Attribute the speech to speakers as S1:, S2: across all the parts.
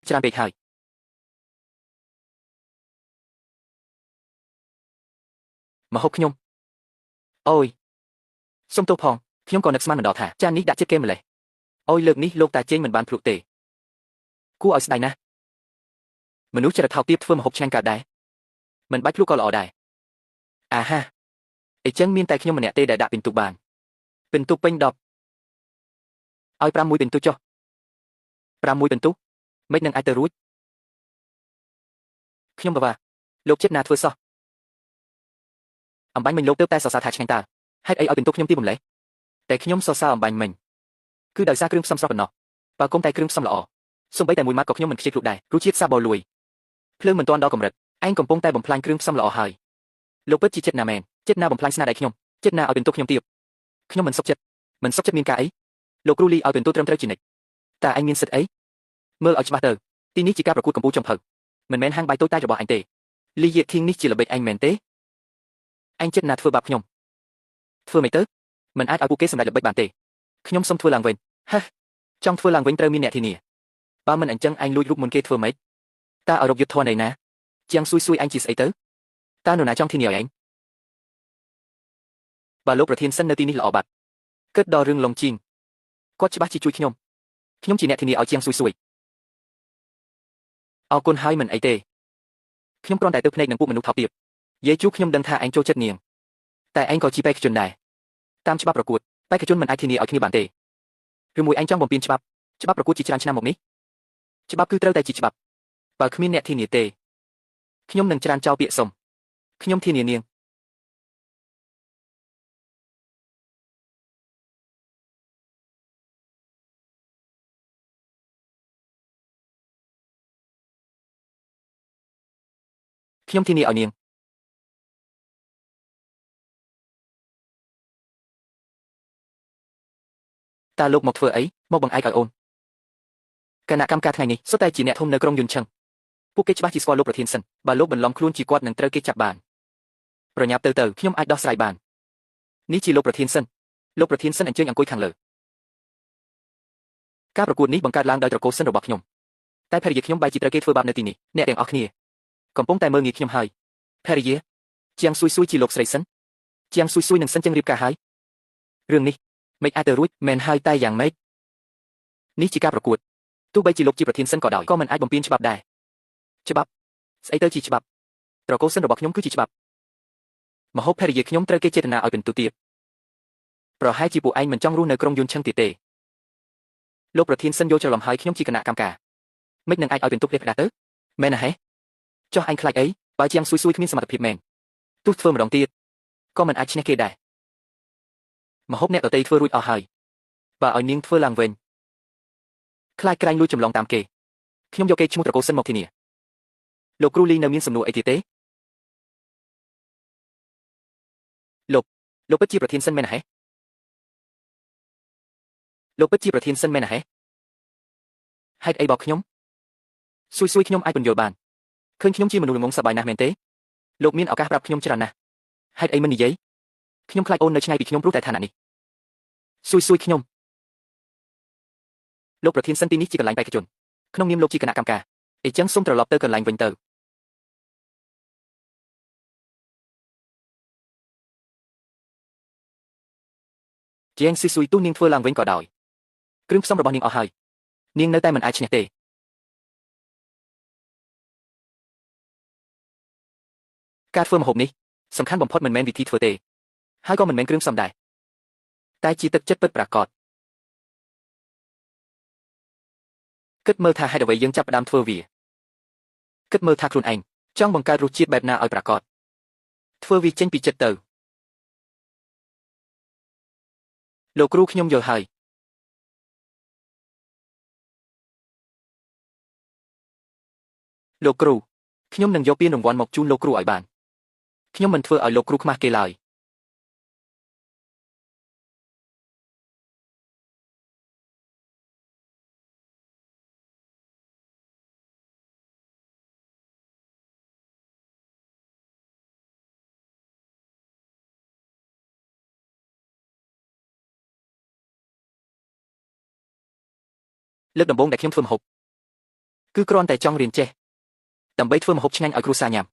S1: ច្រើនពេកហើយម្ហូបខ្ញុំអូយសុំទោសផងខ្ញុំក៏នឹកស្មានមិនដល់ថាចាននេះដាក់ចិត្តគេម្លេះអូយលើកនេះលោកតាចេញមិនបានភ្លុកទេគួរឲ្យស្ដាយណាស់មនុស្សចរិតថោកទាបធ្វើម្ហូបឆ្ងាញ់កើតដែរមិនបាច់ភ្លុកក៏ល្អដែរអាហាអីចឹងមានតែខ្ញុំម្នាក់ទេដែលដាក់ពិន្ទុបានពិន្ទុពេញ10ឲ្យ5មួយពិន្ទុចុះ5មួយពិន្ទុមិននឹងអាចទៅរួចខ្ញុំបាវលោកចិត្តណាធ្វើសោះអំបញ្ញមិញលោកទើបតែសរសើរថាឆ្ងាញ់តើហេតុអីឲ្យពិន្ទុខ្ញុំទីបំលេះតែខ្ញុំសរសើរអំបញ្ញមិញគឺដោយសារគ្រឿងផ្សំស្រស់ប៉ុណ្ណោះបើគុំតែគ្រឿងផ្សំល្អសូម្បីតែមួយម៉ាត់ក៏ខ្ញុំមិនខ្ជិលភ្លុកដែររសជាតិសាបលួយភ្លើងមិនទាន់ដល់កម្រិតឯងកំពុងតែបំផ្លាញគ្រឿងផ្សំល្អហើយលោកពិតជាចិត្តណាមែនចិត្តណាបំផ្លាញស្នាដៃខ្ញុំចិត្តណាឲ្យពិន្ទុខ្ញុំទៀតខ្ញុំមិនសុខចិត្តមិនសុខចិត្តមានការអីលោកគ្រូលីឲ្យពិន្ទុត្រឹមត្រូវជានិច្ចតើឯងមានសិទ្ធិអីមើលឲ្យច្បាស់ទៅទីនេះជាការប្រកួតកម្ពុជាចុងភៅមិនមែនហាងបាយតូចតាចរបស់អញទេលីយេធីងនេះជាល្បិចឯងមែនទេឯងចិត្តណាធ្វើបាបខ្ញុំធ្វើមិនទៅមិនអាចឲ្យពួកគេសម្រេចល្បិចបានទេខ្ញុំសូមធ្វើឡើងវិញហេចង់ធ្វើឡើងវិញត្រូវមានអ្នកធានាបើមិនអញ្ចឹងឯងលួចរូបមុនគេធ្វើម៉េចតើឲ្យរកយុទ្ធធនឯណាជាងស៊ួយស៊ួយឯងជាស្អីទៅតើនរណាចង់ធានាឲ្យឯងបើលោកប្រធានសិននៅទីនេះល្អបាត់គិតដល់រឿងឡុងជីងគាត់ច្បាស់ជាជួយខ្ញុំខ្ញុំជាអ្នកធានាឲ្យជាងស៊ួយស៊ួយអរគុណហើយមិនអីទេខ្ញុំគ្រាន់តែទៅភ្នែកនឹងពួកមនុស្សថោកទាបយាយជួខ្ញុំដឹងថាឯងចូលចិត្តនាងតែឯងក៏ជាបេក្ខជនដែរតាមច្បាប់ប្រកួតបេក្ខជនមិនអាចធានាឲ្យគ្នាបានទេឬមួយឯងចង់បំពេញច្បាប់ច្បាប់ប្រកួតជាច្រើនឆ្នាំមកនេះច្បាប់គឺត្រូវតែជាច្បាប់បើគ្មានអ្នកធានាទេខ្ញុំនឹងច្រានចោលពាក្យសុំខ្ញុំធានានាងខ្ញុំធានាឲ្យនាងតើលោកមកធ្វើអីមកបង្អែកឲ្យអូនគណៈកម្មការថ្ងៃនេះសុទ្ធតែជាអ្នកធំនៅក្រុងយុនឆឹងពួកគេច្បាស់ជាស្គាល់លោកប្រធានសិនបើលោកបន្លំខ្លួនជាគាត់នឹងត្រូវគេចាប់បានប្រញាប់ទៅទៅខ្ញុំអាចដោះស្រាយបាននេះជាលោកប្រធានសិនលោកប្រធានសិនអញ្ជើញអង្គុយខាងលើការប្រកួតនេះបង្កើតឡើងដោយត្រកូលសិនរបស់ខ្ញុំតែភរិយាខ្ញុំបែរជាត្រូវគេធ្វើបាបនៅទីនេះអ្នកទាំងអស់គ្នាកំពុងតែមើលងាយខ្ញុំហើយភរិយាជាងស៊ួយស៊ួយជាលោកស្រីសិនជាងស៊ួយស៊ួយនឹងសិនចឹងរៀបការហើយរឿងនេះមិនអាចទៅរួចមែនហើយតែយ៉ាងម៉េចនេះជាការប្រកួតទោះបីជាលោកជាប្រធានសិនក៏ដោយក៏មិនអាចបំពានច្បាប់ដែរច្បាប់ស្អីទៅជាច្បាប់ត្រកូលសិនរបស់ខ្ញុំគឺជាច្បាប់មហូបភរិយាខ្ញុំត្រូវគេចេតនាឲ្យពិន្ទុទៀតប្រហែលជាពួកឯងមិនចង់រស់នៅក្រុងយុនឆឹងទៀតទេលោកប្រធានសិនយល់ច្រឡំហើយខ្ញុំជាគណៈកម្មការមិននឹងអាចឲ្យពិន្ទុផ្លេសផ្ដាស់ទៅមែនណាហេចុះឯងខ្លាចអីបើជាងស៊ួយស៊ួយគ្មានសមត្ថភាពមែនទោះធ្វើម្ដងទៀតក៏មិនអាចឈ្នះគេដែរមហូបអ្នកដទៃធ្វើរួចអស់ហើយបើឲ្យនាងធ្វើឡើងវិញខ្លាចក្រែងលួចចម្លងតាមគេខ្ញុំយកគេឈ្មោះត្រកូលសិនមកធានាលោកគ្រូលីនៅមានសំណួរអីទៀតទេលោកពិតជាប្រធានសិនមែនណាហេលោកពិតជាប្រធានសិនមែនណាហេហេតុអីបោកខ្ញុំស៊ួយស៊ួយខ្ញុំអាចពន្យល់បានឃើញខ្ញុំជាមនុស្សល្ងងសប្បាយណាស់មែនទេលោកមានឱកាសប្រាប់ខ្ញុំច្រើនណាស់ហេតុអីមិននិយាយខ្ញុំខ្លាចអូននៅឆ្ងាយពីខ្ញុំព្រោះតែឋានៈនេះស៊ួយស៊ួយខ្ញុំលោកប្រធានសិនទីនេះជាកន្លែងបេក្ខជនក្នុងនាមលោកជាគណៈកម្មការអីចឹងសូមត្រឡប់ទៅកន្លែងវិញទៅជាងស៊ុយស៊ុយទូនាងធ្វើឡើងវិញក៏ដោយគ្រឿងផ្សំរបស់នាងអស់ហើយនាងនៅតែមិនអាចឈ្នះទេការធ្វើម្ហូបនេះសំខាន់បំផុតមិនមែនវិធីធ្វើទេហើយក៏មិនមែនគ្រឿងផ្សំដែរតែជាទឹកចិត្តពិតប្រាកដគិតមើលថាហេតុអ្វីយើងចាប់ផ្ដើមធ្វើវាគិតមើលថាខ្លួនឯងចង់បង្កើតរសជាតិបែបណាឲ្យប្រាកដធ្វើវាចេញពីចិត្តទៅលោកគ្រូខ្ញុំយល់ហើយលោកគ្រូខ្ញុំនឹងយកពានរង្វាន់មកជូនលោកគ្រូឲ្យបានខ្ញុំមិនធ្វើឲ្យលោកគ្រូខ្មាស់គេឡើយលើកដំបូងដែលខ្ញុំធ្វើម្ហូប គឺគ្រាន់តែចង់រៀនចេះដើម្បីធ្វើម្ហូបឆ្ងាញ់ឲ្យគ្រួសារញ៉ាំ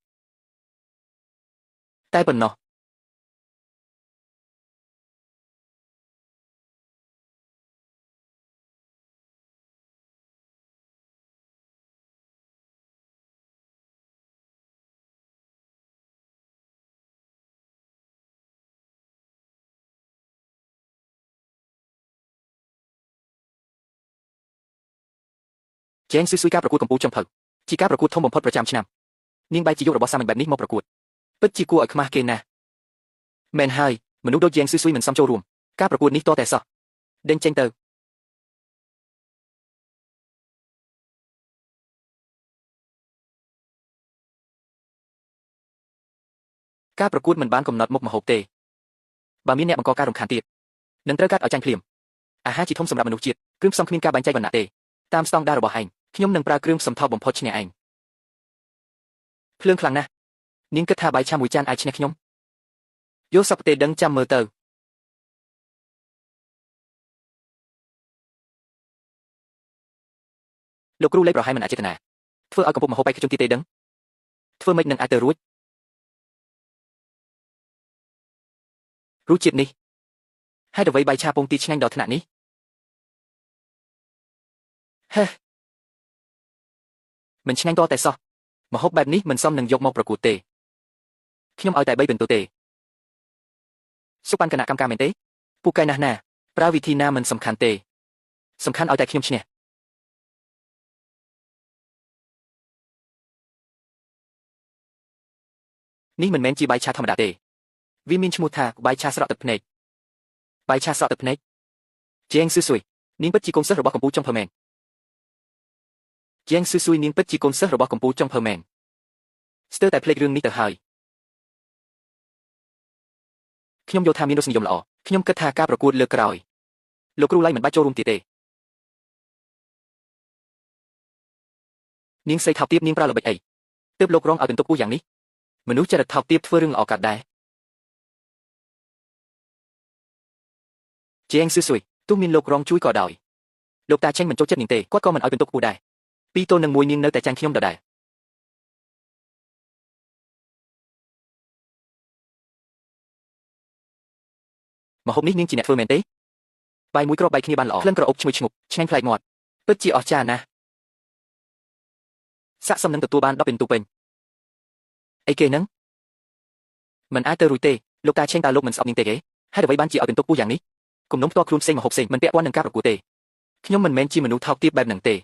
S1: តែប៉ុណ្ណោះជេងស៊ុយស៊ុយការប្រកួតកំពូលចុងភៅជាការប្រកួតធំបំផុតប្រចាំឆ្នាំនាងបែរជាយករបស់សាមញ្ញបែបនេះមកប្រកួតពិតជាគួរឲ្យខ្មាស់គេណាស់មែនហើយមនុស្សដូចជេងស៊ុយស៊ុយមិនសមចូលរួមការប្រកួតនេះតតែសោះដេញចេញទៅការប្រកួតមិនបានកំណត់មុខម្ហូបទេបើមានអ្នកបង្កការរំខានទៀតនឹងត្រូវកាត់ឲ្យចាញ់ភ្លាមអាហារជាធំសម្រាប់មនុស្សជាតិគ្រឿងផ្សំគ្មានការបែងចែកវណ្ណៈទេតាមស្តង់ដាររបស់ឯងខ្ញុំនឹងប្រើគ្រឿងផ្សំថោកបំផុតឈ្នះឯងភ្លើងខ្លាំងណាស់នាងគិតថាបាយឆាមួយចានអាចឈ្នះខ្ញុំយកសពទេដឹងចាំមើលទៅលោកគ្រូលេខប្រហែលមិនអាចចេតនាធ្វើឲ្យកំពុកម្ហូបបេក្ខជនទៀតទេដឹងធ្វើម៉េចនឹងអាចទៅរួចរសជាតិនេះហេតុអ្វីបាយឆាពងទាឆ្ងាញ់ដល់ថ្នាក់នេះហេមិនឆ្ងាញ់តតែសោះម្ហូបបែបនេះមិនសមនឹងយកមកប្រកួតទេខ្ញុំឲ្យតែ3ពិន្ទុទេសុបានគណៈកម្មការមែនទេពូកែណាស់ណាប្រើវិធីណាមិនសំខាន់ទេសំខាន់ឲ្យតែខ្ញុំឈ្នះនេះមិនមែនជាបាយឆាធម្មតាទេវាមានឈ្មោះថាបាយឆាស្រក់ទឹកភ្នែកបាយឆាស្រក់ទឹកភ្នែកជាងស៊ឺស៊ុយនាងពិតជាកូនសិស្សរបស់កំពូលចុងភៅមែនជាងស៊ឺស៊ុយនាងពិតជាកូនសិស្សរបស់កំពូលចុងភៅមែនស្ទើរតែភ្លេចរឿងនេះទៅហើយខ្ញុំយល់ថាមានរសនិយមល្អខ្ញុំគិតថាការប្រកួតលើកក្រោយលោកគ្រូឡៃមិនបាច់ចូលរួមទៀតទេនាងស្រីថោកទាបនាងប្រើល្បិចអីទើបលោករងឲ្យពិន្ទុខ្ពស់យ៉ាងនេះមនុស្សចរិតថោកទាបធ្វើរឿងល្អកាត់ដែរជាងស៊ឺស៊ុយទោះមានលោករងជួយក៏ដោយលោកតាឆេងមិនចូលចិត្តនាងទេគាត់ក៏មិនឲ្យពិន្ទុខ្ពស់ដែរ2ទល់នឹង1នាងនៅតែចាញ់ខ្ញុំដដែលម្ហូបនេះនាងជាអ្នកធ្វើមែនទេបាយមួយគ្រាប់បាយគ្នាបានល្អក្លិនក្រអូបឈ្ងុយឈ្ងប់ឆ្ងាញ់ប្លែកមាត់ពិតជាអស្ចារ្យណាស់ស័ក្តិសមនឹងទទួលបាន10ពិន្ទុពេញអីគេហ្នឹងមិនអាចទៅរួចទេលោកតាឆេងតើលោកមិនស្អប់នាងទេគេហេតុអ្វីបានជាឲ្យពិន្ទុខ្ពស់យ៉ាងនេះគំនុំផ្ទាល់ខ្លួនផ្សេងម្ហូបផ្សេងមិនពាក់ព័ន្ធនឹងការប្រកួតទេខ្ញុំមិនមែនជាមនុស្សថោកទាបបែបហ្នឹងទេ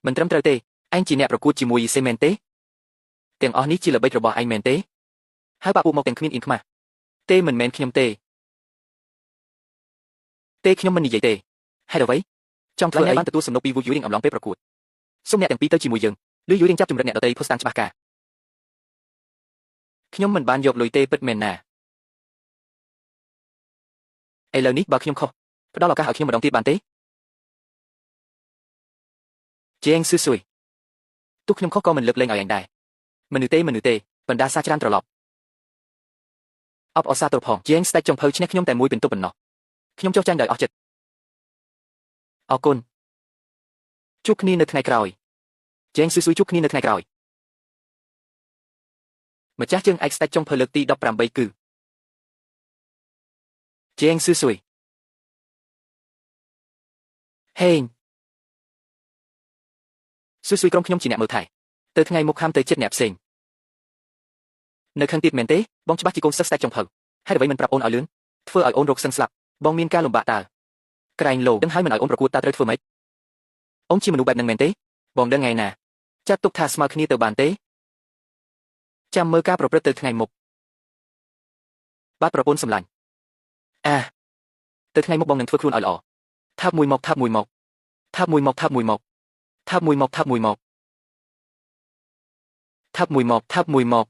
S1: មិនត្រឹមត្រូវទេឯងជាអ្នកប្រកួតជាមួយយីសេមែនទេទាំងអស់នេះជាល្បិចរបស់ឯងមែនទេហើយបាក់ពួកមកទាំងគ្មានអៀនខ្មាស់ទេមិនមែនខ្ញុំទេទេខ្ញុំមិននិយាយទេហេតុអ្វីចង់ធ្វើឲ្យបានទទួលសំណុកពីវូយូរៀងអំឡុងពេលប្រកួតសូមអ្នកទាំងពីរទៅជាមួយយើងឬយូរៀងចាប់ជំរិតអ្នកដទៃភស្តុតាងច្បាស់ការខ្ញុំមិនបានយកលុយទេពិតមែនណាឥឡូវនេះបើខ្ញុំខុសផ្ដល់ឱកាសឲ្យខ្ញុំម្ដងទៀតបានទេជាងស៊ឺស៊ុយទោះខ្ញុំខុសក៏មិនលើកលែងឲ្យឯងដែរមនុស្សទេមនុស្សទេបណ្ដាសាច្រើនត្រឡប់អបអរសាទរផងជាងស្ដេចចុងភៅឈ្នះខ្ញុំតែមួយពិន្ទុប៉ុណ្ណោះខ្ញុំចុះចាញ់ដោយអស់ចិត្តអរគុណជួបគ្នានៅថ្ងៃក្រោយជាងស៊ឺស៊ុយជួបគ្នានៅថ្ងៃក្រោយម្ចាស់ជើងឯកស្ដេចចុងភៅលើកទី18គឺជាងស៊ឺស៊ុយហេងស៊ឺស៊ុយក្រុមខ្ញុំជាអ្នកមើលថែទៅថ្ងៃមុខខាំទៅចិត្តអ្នកផ្សេងនៅខាងទៀតមែនទេបងច្បាស់ជាកូនសិស្សស្ដេចចុងភៅហេតុអ្វីមិនប្រាប់អូនឲ្យលឿនធ្វើឲ្យអូនរកសឹងស្លាប់បងមានការលំបាកតើក្រែងលោដឹងហើយមិនឲ្យអូនប្រកួតតើត្រូវធ្វើម៉េចអូនជាមនុស្សបែបហ្នឹងមែនទេបងដឹងថ្ងៃណាចាត់ទុកថាស្មើគ្នាទៅបានទេចាំមើលការប្រព្រឹត្តទៅថ្ងៃមុខបាទប្រពន្ធសម្លាញ់អាទៅថ្ងៃមុខបងនឹងធ្វើខ្លួនឲ្យល្អថាបមួយមកថាបមួយមកថាបមួយមកថាបមួយមកថាបមួយមកថាបមួយមកថាបមួយមកថាបមួយមក